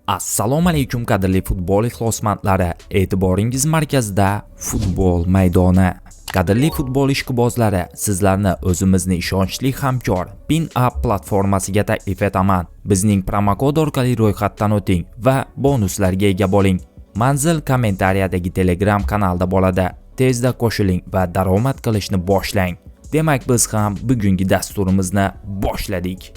Assalomu alaykum, qadrli futbol ixlosmandlari. E'tiboringiz markazida futbol maydoni. Qadrli futbol ishqibozlari, sizlarni o'zimizni ishonchli hamkor PinUp platformasiga taklif etaman. Bizning promokod orqali ro'yxatdan o'ting va bonuslarga ega bo'ling. Manzil kommentariyadagi Telegram kanalda bo'ladi. Tezda qo'shiling va daromad qilishni boshlang. Demak, biz ham bugungi dasturimizni boshladik.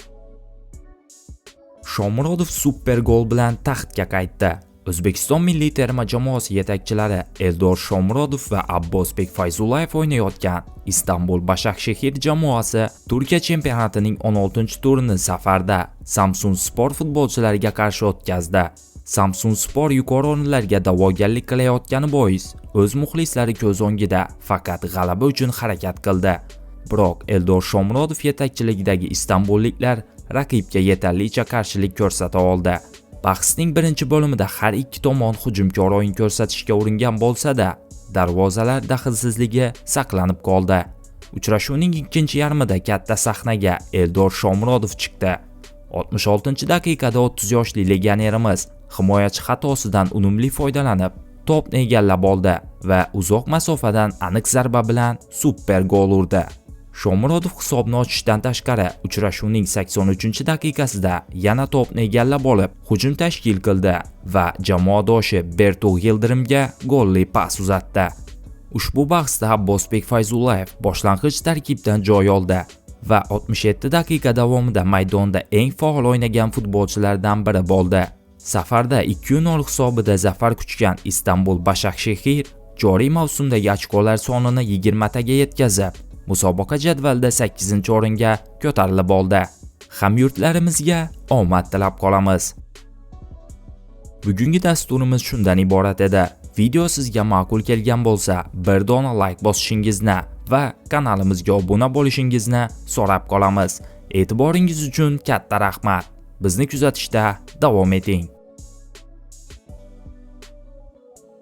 Shomurodov super gol bilan taxtga qaytdi. O'zbekiston milliy terma jamoasi yetakchilari Eldor Shomurodov va Abbosbek Fayzullayev o'ynayotgan Istanbul Bashakshehir jamoasi Turkiya chempionatining 16-turini safarda Samsun Spor futbolchilariga qarshi o'tkazdi. Samsun Spor yuqori o'rinlarga da'vogarlik qilayotgani bois o'z muxlislari ko'z o'ngida faqat g'alaba uchun harakat qildi. Biroq Eldor Shomurodov yetakchiligidagi istanbulliklar raqibga yetarlicha qarshilik ko'rsata oldi. Bahsning birinchi bo'limida har ikki tomon hujumkor o'yin ko'rsatishga uringan bo'lsa-da, darvozalar daxlsizligi saqlanib qoldi. Uchrashuvning ikkinchi yarmida katta sahnaga Eldor Shomurodov chiqdi. 66-daqiqada 30 yoshli legionerimiz himoyachi xatosidan unumli foydalanib, to'pni egallab oldi va uzoq masofadan aniq zarba bilan super gol urdi. Shomurodov hisobni ochishdan tashqari uchrashuvning 83-daqiqasida yana to'pni egallab olib, hujum tashkil qildi va jamoadoshi Bertug Yildirimga golli pas uzatdi. Ushbu bahsda Abbosbek Fayzullayev boshlang'ich tarkibdan joy oldi va 67 daqiqa davomida maydonda eng faol o'ynagan futbolchilardan biri bo'ldi. Safarda 2-0 hisobida zafar quchgan Istanbul Bashakshehir joriy mavsumdagi ochkolar sonini 20 taga yetkazib, musobaqa jadvalida 8-o'ringa ko'tarilib oldi. Hamyurtlarimizga omad tilab qolamiz. Bugungi dasturimiz shundan iborat edi. Video sizga ma'qul kelgan bo'lsa, bir dona like bosishingizni va kanalimizga obuna bo'lishingizni so'rab qolamiz. E'tiboringiz uchun katta rahmat. Bizni kuzatishda davom eting.